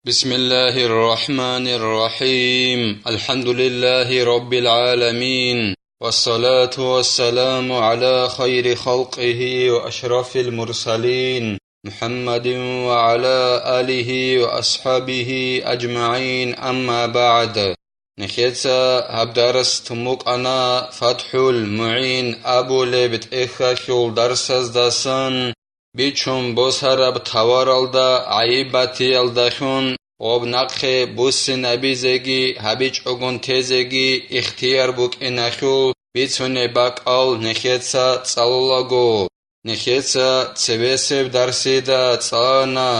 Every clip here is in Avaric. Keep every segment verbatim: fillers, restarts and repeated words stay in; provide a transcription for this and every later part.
بسم الله الرحمن الرحيم. الحمد لله رب العالمين. والصلاة والسلام على خير خلقه وأشرف المرسلين محمد وعلى آله وأصحابه أجمعين. أما بعد. Нехеца гьаб дарс тумукъана ФатхӀул МугӀин абулеб тӀехьалъул дарсаздасан, бичун босараб таваралда гӀайиб батиялдалъун гъоб нахъе буссинабизеги гьабичӀогун тезеги ихтияр букӀиналъул бицунеб бакӀал нехеца цӀалулаго. Нехеца цебесеб дарсида цӀалана,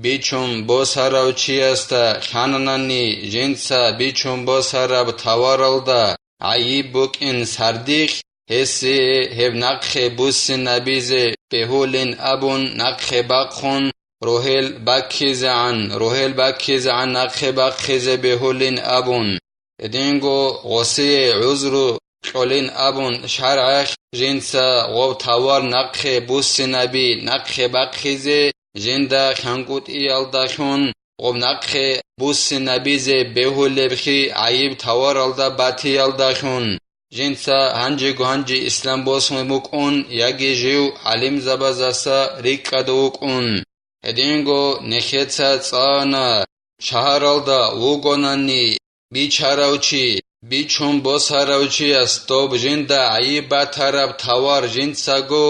бичун босарав чиясда хананани жинца бичун босараб таваралда гӀайиб букӀин сардилъ, гьесие гьеб нахъе буссинабизе бегьулин абун нахъе бахъун, рогьел баккизегӀан, рогьел баккизегӀан нахъе бахъизе бегьулин абун. Гьединго гъосие гӀузру кьолин абун шаргӀалъ жинца гъоб тавар нахъе буссинаби нахъе бахъизе жинда хӀанкӀутӀиялдалъун, гъоб нахъе буссинабизе бегьулебхъи гӀайиб таваралда батиялдалъун, жинца гьанжего-гьанже ислам босун букӀун яги жив гӀалимзабазаса рикӀкӀада вукӀун. Гьединго нехеца цӀана, шагьаралда вугонани, бичарав чи, бичун босарав чияс доб жинда гӀайиб батараб тавар жинцаго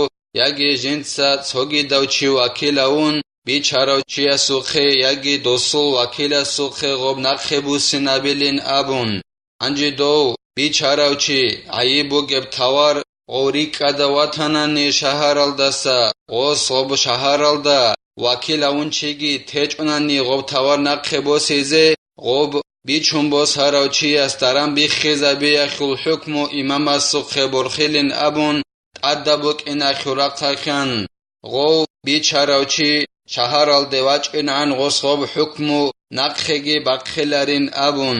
яги жинца цогидав чи вакилавун, бичарав чиясухъе яги досул вакиласухъе гъоб нахъе буссинабилин абун. Гьанже дов бичарав чи гӀайиб бугеб тавар гъов рикӀкӀада ватанани шагьаралдаса, гъос гъоб шагьаралда вакилавун чиги течӀунани гъоб тавар нахъе босизе, гъоб бичун босарав чияс даран биххизабиялъул хӀукму имамасухъе борхилин абун тӀадаб букӀиналъул рахъалъан, гъов бичарав чи шагьаралде вачӀинегӀан гъос гъоб хӀукму нахъеги бахъиларин абун.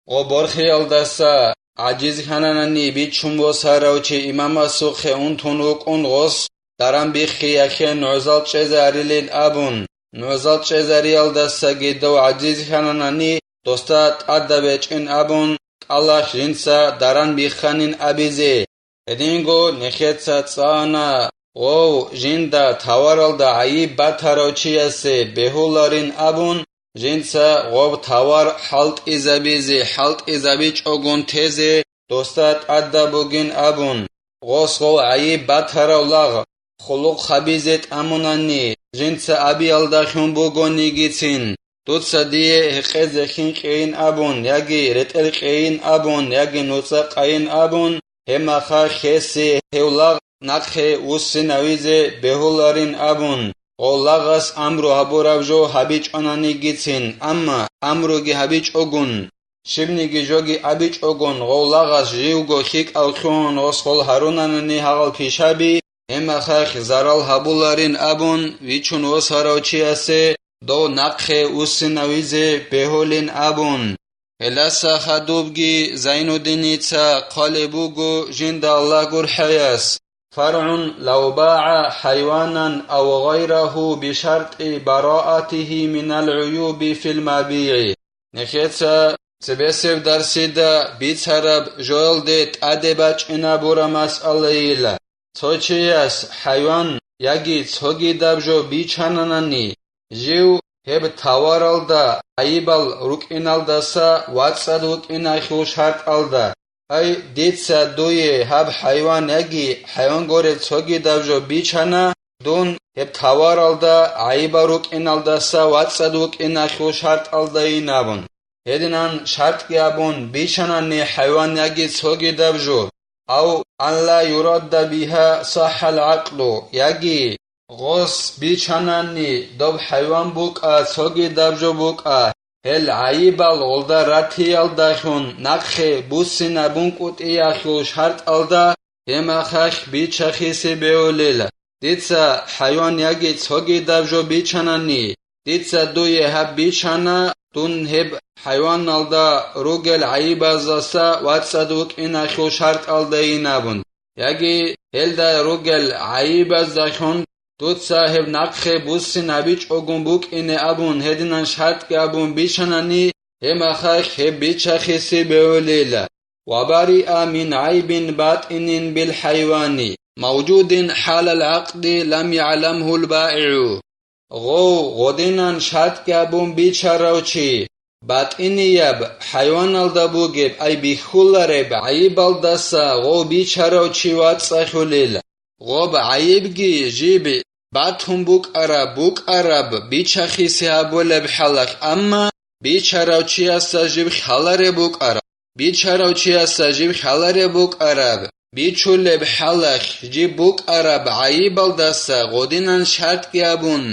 Гъоб борхиялдаса гӀажиз хананани бичун босарав чи имамасухъе унтун вукӀун гъос даран биххиялъе нугӀзал чӀезарилин абун, нугӀзал чӀезариялдасаги дов гӀажиз хананани досда тӀадаб гьечӀин абун, кӀалалъ жинца даран бихханин абизе. Гьединго нехеца цӀана, гъов жинда таваралда гӀайиб батарав чиясе бегьуларин абун, жинца гъоб тавар хӀалтӀизабизе, хӀалтӀизабичӀогун тезе досда тӀадаб бугин абун, гъос гъов гӀайиб батарав лагъ хъулухъ гьабизе тӀамунани, жинца абиялдалъун бугонигицин, дуца дие гьекъезе хин кьейин абун, яги ретӀел кьейин абун, яги нуцӀа къайин абун, гьеб мехалъ гьесие гьев лагъ нахъе вуссинавизе бегьуларин абун, гъов лагъас амру гьабураб жо гьабичӀонанигицин, амма амруги гьабичӀогун, щибниги жоги абичӀогун, гъов лагъас живго лъикӀал лъугьун гъос гъол гьарунанани гьагъал пишаби, гьеб мехалъ зарал гьабуларин абун, вичун восарав чиясе дов нахъе вуссинавизе бегьулин абун. Гьелдаса хадубги Зайнуддиница хъвалеб буго жинда Аллагь гурхӀаяс: فرع لو باع حيوانا أو غيره بشرط براءته من العيوب في المبيع. Нехеца цебесеб дарсида бицараб жоялде тӀаде бачӀинабураб масъалайила. Цо чияс хӀайван яги цогидаб жо бичананани, жив гьеб таваралда гӀайибал рукӀиналдаса вацӀцӀад вукӀиналъул шартӀалда, ай, дица дуе гьаб хӀайван яги хӀайван гуреб цогидаб жо бичана, дун гьеб таваралда гӀайибал рукӀиналдаса вацӀцӀад вукӀиналъул шартӀалдайин абун. Гьединан шартӀги абун бичанани хӀайван яги цогидаб жо, أو أن لا يراد بها صح العقد, яги гъос бичанани доб хӀайван букӀа, цогидаб жо букӀа, гьел гӀайибал гъолда ратиялдалъун нахъе буссинабункӀутӀиялъул шартӀалда гьеб мехалъ бичахъисе бегьулел. Дица хӀайван яги цогидаб жо бичанани, дица дуе гьаб бичана, дун гьеб хӀайваналда ругел гӀайибаздаса вацӀцӀад вукӀиналъул шартӀалдайин абун, яги гьелда ругел гӀайибаздалъун дуца гьеб нахъе буссин гьабичӀогун букӀине абун гьединан шартӀги абун бичанани, гьеб мехалъ гьеб бичахиси бегьулила. وبرئ من عيب باطن بالحيوان موجود حال العقد لم يعلمه البائع. Гъов гъодинан шартӀги абун бичарав чи, батӀинияб хӀайваналда бугеб, ай бихьулареб гӀайибалдаса гъов бичарав чи вацӀцӀалъулел. Гъоб гӀайибги жиб батун букӀараб, букӀараб бичахиси гьабулеб хӀалалъ, амма бичарав чиясда жиб хьалареб букӀараб, бичарав чиясда жиб хьалареб букӀараб, бичулеб хӀалалъ жиб букӀараб гӀайибалдаса гъодинан шартӀги абун,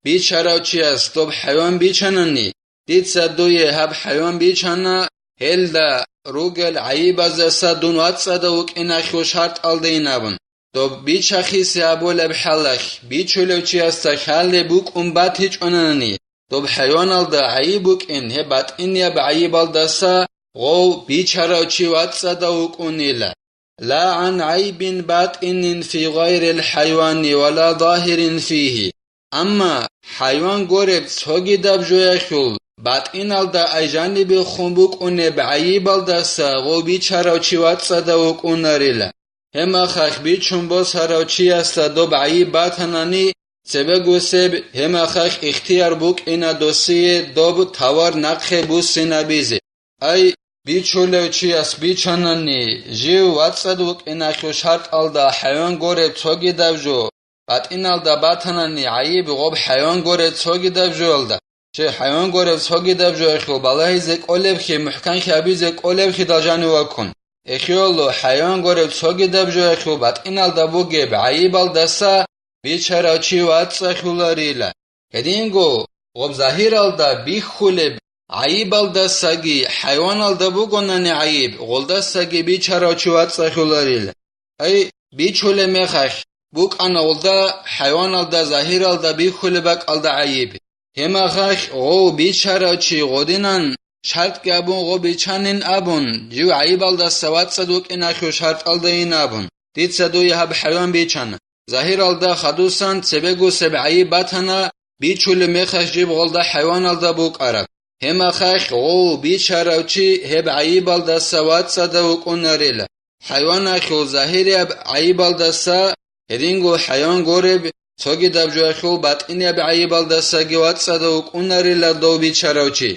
бичарав чияс доб хӀайван бичанани, дица дуе гьаб хӀайван бичана, гьелда ругел гӀайибаздаса дун вацӀцӀадав вукӀиналъул шартӀалдайин абун. Доб бичахиси гьабулеб хӀалалъ, бичулев чиясда хьалеб букӀун батичӀонани, доб хӀайваналда гӀайиб букӀин, гьеб батӀинияб гӀайибалдаса гъов бичарав чи вацӀцӀадав вукӀунила. لا عن عيب باطن في غير الحيوان ولا ظاهر فيه. Амма хӀайван гореб цогидаб жоялъул батӀиналда ай жанибехун букӀунеб гӀайибалдаса гъов бичарав чи вацӀцӀадав вукӀунарила. Гьеб мехалъ бичун босарав чиясда доб гӀайиб батанани, цебегусеб гьеб мехалъ ихтияр букӀина досие доб товар нахъе буссинабизе. Ай, бичулев чияс бичанани, жив вацӀцӀад вукӀиналъул шартӀалда хӀайван гореб цогидаб жо, батӀиналда батанани гӀайиб гъоб хӀайван гореб цогидаб жоялда, чи хӀайван гореб цогидаб жоялъул балагьизе кӀолебхи, мухӀканлъи гьабизе кӀолебхидал жанив ваккун, эхиялъул хӀайван гореб цогидаб жоялъул батӀиналда бугеб гӀайибалдаса бичарав чи вацӀцӀалъуларила. Гьединго гъоб загьиралда бихьулеб гӀайибалдасаги хӀайваналда бугонани гӀайиб, гъолдасаги бичарав чи вацӀцӀалъуларила. Ай, бичулеб мехалъ, букӀана гъолда хӀайваналда загьиралда бихьулеб бакӀалда гӀайиб. Гьеб мехалъ гъов бичарав чи гъодинан шартӀги абун гъов бичанин абун, жив гӀайибалдаса вацӀцӀад вукӀиналъул шартӀалдайин абун, дица дуе гьаб хӀайван бичана. Загьиралда хадусан цебегусеб гӀайиб батана, бичулеб мехалъ жиб гъолда хӀайваналда букӀараб. Гьеб мехалъ гъов бичарав чи гьеб гӀайибалдаса вацӀцӀадав вукӀунарила. ХӀайваналъул загьирияб гӀайибалдаса, гьединго хӀайван гореб, цогидаб жоялъул батӀинияб гӀайибалдасаги вацӀцӀадав вукӀунарила дов бичарав чи.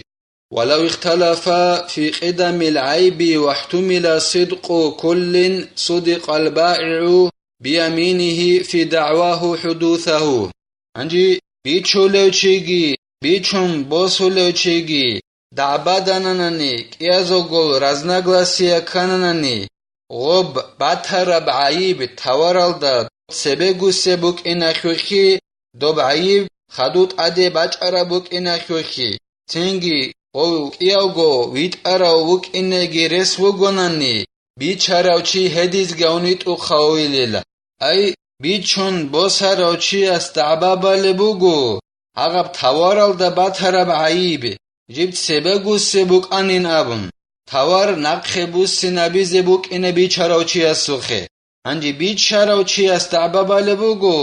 ولو اختلفا في قدم العيب واحتمل صدق كل صدق البائع بيمينه في دعواه حدوثه. Гьанже бичулев чиги, бичун босулев чиги дагӀбадананани, кӀиязулгун разногласие ккананани, гъоб батараб гӀайиб товаралда цебегусеб букӀиналъухъе, доб гӀайиб хадуб тӀаде бачӀараб букӀиналъухъе, цинги гъов кӀиявго витӀарав вукӀинеги рес вугонани, бичарав чи гьедизгун витӀухъавилила. Ай, бичун босарав чияс дагӀба балеб буго, гьагъаб товаралда батараб гӀайиб жиб цебегусеб букӀанин абун, товар нахъе буссинабизе букӀине бичарав чиясухъе. Гьанже бичарав чияс дагӀба балеб буго,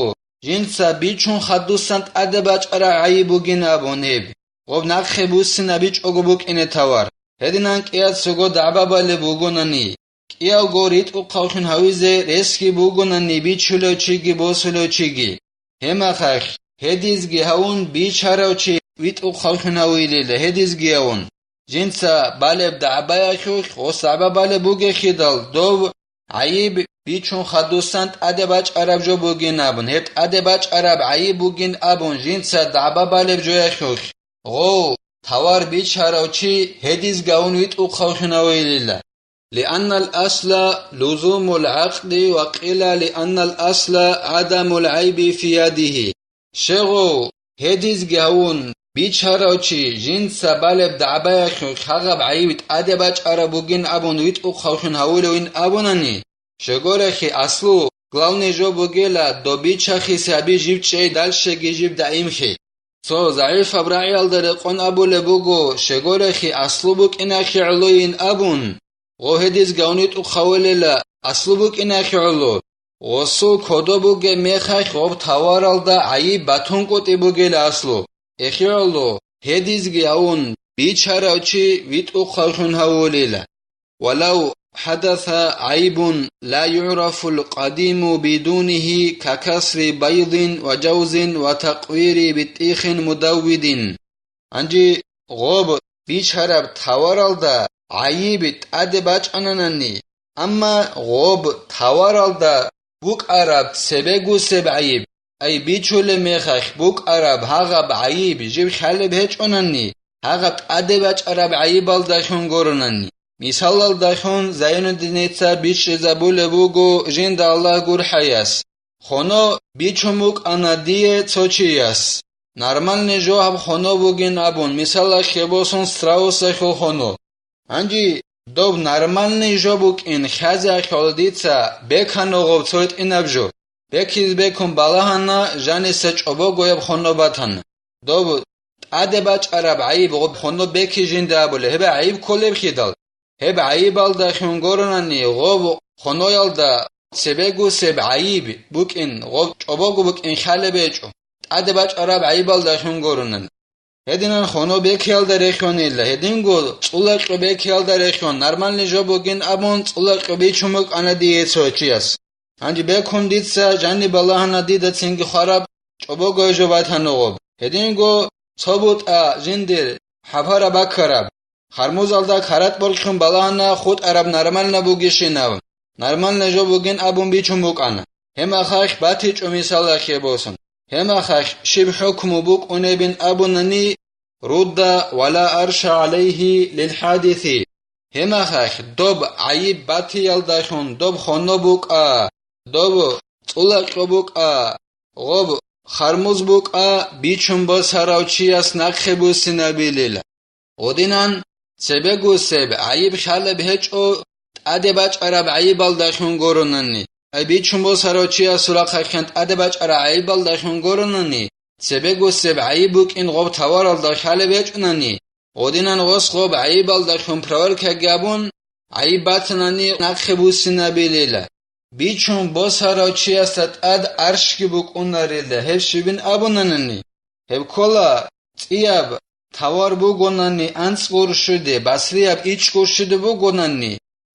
жинца бичун хадусан тӀаде бачӀараб гӀайиб бугин абун гьеб, гъоб нахъе буссинабичӀого букӀине товар. Гьединан кӀияцаго дагӀба балеб бугонани, кӀиявго ритӀухъавлъун гьавизе ресги бугонани бичулев чиги босулев чиги. Гьеб мехалъ, гьедизги гьавун бичарав чи витӀухъавлъун гьавилила, гьедизги гьавун. Жинца балеб дагӀбаялъулъ гъос дагӀба балеб бугехидал, дов гӀайиб бичун хадусан тӀаде бачӀараб жо бугин абун, гьеб тӀаде бачӀараб гӀайиб бугин абун жинца дагӀба балеб жоялъулъ, гъов товар бичарав чи гьедизгун витӀухъавлъун гьавилила. لأن الأصل لزوم العقد وقيل لأن الأصل عدم العيب في يده. Щегъов, гьедизги гьавун, бичарав чи жинца балеб дагӀбаялъул хагъаб гӀайиб тӀаде бачӀараб бугин абун витӀухъавлъун гьавулевин абунани, щегорехи аслу, главный жо бугела доб бичахиси гьаби жиб чӀей дальшеги жиб даимхи. Цо загӀипаб рагӀиялда рекъон абулеб буго, щегорехи аслу букӀинахи гӀолойин абун, гъо гьедизгун витӀухъавулела аслу букӀинахи гӀоло. Гъосул кодоб бугеб мехалъ гъоб таваралда гӀайиб батун къотӀи бугел аслу. Эхиялъул гьедизги гьавун бичарав чи витӀухъавлъун гьавулила. ولو حدث عيب لا يعرف القديم بدونه ككسر بيض وجوز وتقوير بطيخ مدود. Гьанже гъоб бичараб таваралда гӀайиб тӀаде бачӀананани, амма гъоб таваралда букӀараб цебегусеб гӀайиб, ай бичулеб мехалъ букӀараб гьагъаб гӀайиб жиб хъалеб гьечӀонани, гьагъаб тӀаде бачӀараб гӀайибалдалъун гуронани. Мисалалдалъун, Зайнуддиница бичӀчӀизабулеб буго жинда Аллагь гурхӀаяс: «Хоно бичун букӀана дие цо чияс. Нормальный жо гьаб хоно бугин», — абун, мисалалъе босун, страусалъул хоно. Гьанже доб нормальный жо букӀин хъазахъал дица бекана гъоб цо гьитӀинаб жо. Бекизе бекун балагьана, жаниса чӀобогояб хоно батана. Доб тӀаде бачӀараб гӀайиб гъоб хоно беки жинда абулеб, гьеб гӀайиб кколеб хидал. Гьеб гӀайибалдалъун гуронани, гъоб хоноялда цебегусеб гӀайиб букӀин, гъоб чӀобого букӀин хъалеб гьечӀо, тӀаде бачӀараб гӀайибалдалъун гуронани. Гьединан хоно бекиялда рехьонила, гьединго цӀула кьо бекиялда рехьон, нормальный жо бугин абун, цӀула кьо бичун букӀана дие цо чияс. Гьанже бекун дица жаниб балагьана дида цинги хвараб чӀобогояб жо батана гъоб. Гьединго цо бутӀа жиндир хӀапараб баккараб, хармузалда карат борхьун балагьана хутӀараб нормально бугищинав, нормально жо бугин абун бичун букӀана. Гьемахъахь батичӀо мисалалъе босун. Гьемахъахь щиб хӀукму букӀунебин абунани, рудда ва ла арша гӀалайгьи лил хӀадиси. Гьемахъахь доб гӀайиб батиялдалъун доб хоно букӀа, доб цӀула кьо букӀа, гъоб хармуз букӀа, бичун босарав чияс нахъе буссинабилила. Гъодинан цебегусеб гӀайиб хъалеб гьечӀо, тӀаде бачӀараб гӀайибалдалъун гуронани, ай бичун босарав чиясул рахъалъан тӀаде бачӀараб гӀайибалдалъун гуронани, цебегусеб гӀайиб букӀин гъоб таваралда хъалеб гьечӀонани, гъодинан гъос гъоб гӀайибалдалъун проверкаги абун, гӀайиб батанани нахъе буссинабилила. Бичун босарав чиясда тӀад аршги букӀунарила, гьеб щибин абунанани, гьеб ккола цӀияб тавар бугонани анцӀго рушуде, басрияб ичӀго рушуде бугонани,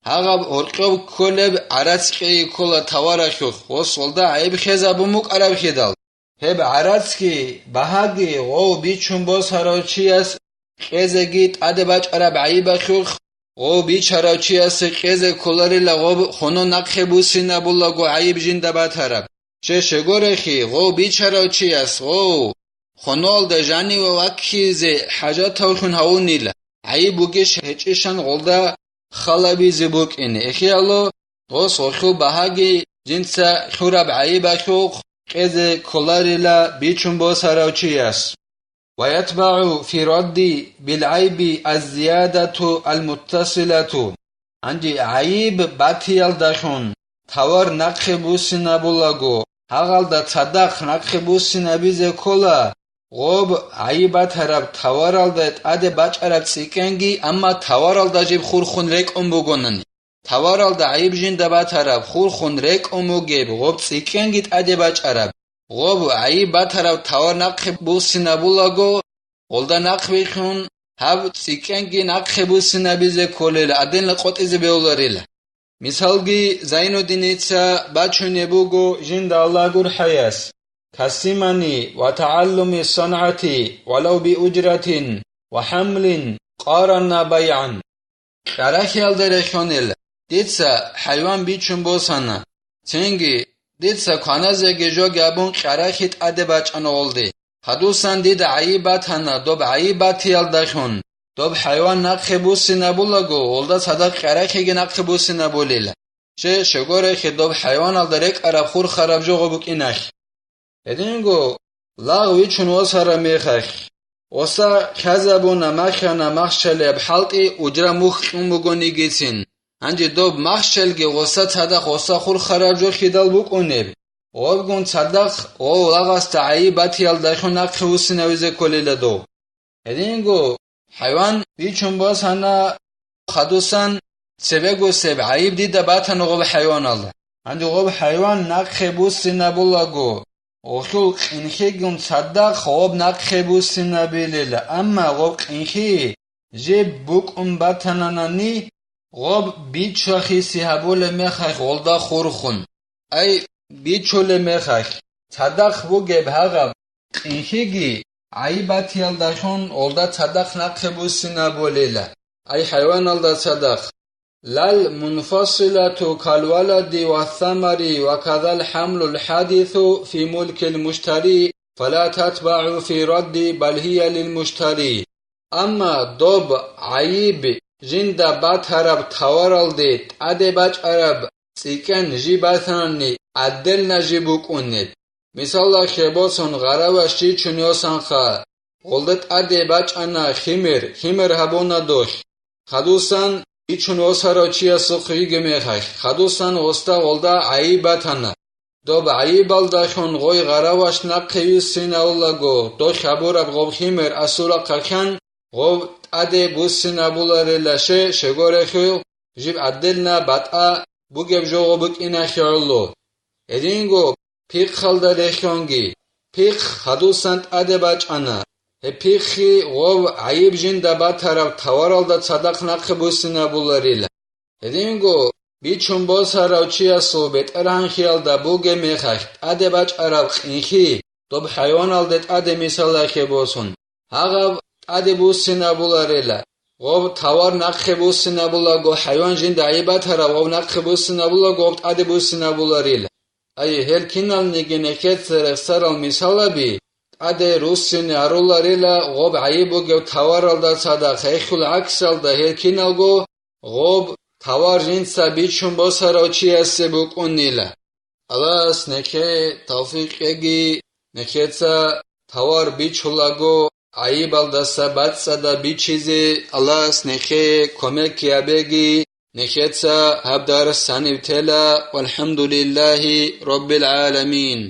гьагъаб гьоркьоб кколеб гӀарац кьей ккола таваралъухъ, гъос гъолда гӀайиб хезабун букӀараб хидал. Гьеб гӀарацги багьаги гъов бичун босарав чияс кьезеги тӀаде бачӀараб гӀайибалъухъ, гъов бичарав чиясе кьезе кколарила гъоб хоно нахъе буссинабулаго гӀайиб жинда батараб. Щай гурелъул, гъов бичарав чияс гъов хонолда жаниве ваккизе хӀажатавлъун гьавунила, гӀайиб бугищ гьечӀищан гъолда халабизе букӀине. Эхиялъул, гъос гъолъул багьаги жинца лъураб гӀайибалъухъ кьезе кколарила бичун босарав чияс. ويتبع في الرد بالعيب الزيادة المتصلة. Гьанже гӀайиб батиялдалъун тавар нахъе буссинабулаго, гьагъалда цадахъ нахъе буссинабизе ккола гъоб гӀайиб батараб таваралда тӀаде бачӀараб цӀикӀкӀанги, амма таваралда жиб хурхун рекӀун бугонани. Таваралда гӀайиб жинда батараб, хурхун рекӀун бугеб, гъоб цӀикӀкӀанги тӀаде бачӀараб, гъоб гӀайиб батараб тавар нахъе буссинабулаго, гъолда нахъ бихьун, гьаб цӀикӀкӀанги нахъе буссинабизе кколел, гьадинла къотӀизе бегьуларила. Мисалги, Зайнуддиница бачунеб буго жинда Аллагь гурхӀаяс: «كالسمن وتعلم الصنعة ولو بأجرة وحمل قارنا بيعا». Кьарахиялда рехьонел дица хӀайван бичун босана, цинги дица кваназеги жоги абун кьарахи тӀаде бачӀана гъолде. Гьадусан дида гӀайиб батана, доб гӀайиб батиялдалъун доб хӀайван нахъе буссинабулаго, гъолда цадахъ кьарахиги нахъе буссинабулила. Щай гурелъул, доб хӀайваналда рекӀараб хурхараб жо гъоб букӀиналъ. Гьединго лагъ вичун восараб мехалъ, гъоса хьазабуна махьана махщалияб хӀалтӀи, ужра мухь кьун бугонигицин. Гьанже доб махщалги гъоса цадахъ гъоса хурхараб жо хидал букӀунеб? Гъобгун цадахъ гъов лагъасда гӀайиб батиялдалъун нахъе вуссинавизе кколила дов. Гьединго хӀайван бичун босана, хадусан цебегусеб гӀайиб дида батана гъоб хӀайваналда. Гьанже гъоб хӀайван нахъе буссинабулаго, гъолъул къинхигун цадахъ гъоб нахъе буссинабилила, амма гъоб къинхи жиб букӀун батананани, гъоб бичвахиси гьабулеб мехалъ гъолда хурхун. Ай, бичулеб мехалъ, цадахъ бугеб гьагъаб къинхиги гӀайибатиялдалъун гъолда цадахъ нахъе буссинабулила, ай хӀайваналда цадахъ. Лал мунфасилату кал валади ва самари ва казал хамлул хадису фи мулкил муштари, фала татбагӀу фи радди, бал гьия лил муштари. Амма доб гӀайиб жинда батараб таваралде тӀаде бачӀараб цӀикӀкӀан жиб батанани, гӀадделна жиб букӀунеб. Мисалалъе босун, гъараваш чичун йосанха, гъолда тӀаде бачӀана химер, химер гьабуна долъ. Хадусан, бичун восарав чиясухъ виги мехалъ, хадусан гъосда гъолда гӀайиб батана. Доб гӀайибалдалъун гъой гъараваш нахъе виссинавулаго, долъ гьабураб гъоб химер асурахъалъан, гъов тӀаде буссинабуларила ше, щегорехъе, жиб гӀадделна батӀа бугеб жо гъоб букӀиналъе гӀоло. Гьединго пихъалда рехьонги, пихъ хадусан тӀаде бачӀана, гьеб пихъи гъов гӀайиб жинда батараб таваралда цадахъ нахъе буссинабуларила. Гьединго бичун босарав чиясул бетӀергьанхиялда бугеб мехалъ тӀаде бачӀараб къинхи, доб хӀайваналде тӀаде мисалалъе босун, гьагъаб тӀаде буссинабуларила, гъоб тавар нахъе буссинабулаго, хӀайван жинда гӀайиб батараб гъоб нахъе буссинабулаго, гъоб тӀаде буссинабуларила. Ай, гьел киналниги нехеца рехсарал мисалаби, тӀаде руссине гьаруларила гъоб гӀайиб бугеб таваралда цадахъ, гьелъул гӀаксалда гьел киналго гъоб тавар жинца бичун босарав чиясе букӀунила. Аллагьас нехее тавфикъ кьеги, нехеца тавар бичулаго гӀайибалдаса бацӀцӀадаб бичизе Аллагьас нехее кумек гьабеги, нехеца гьаб дарс гьанив тела, валхӀамдулиллагьи раббил гӀаламин.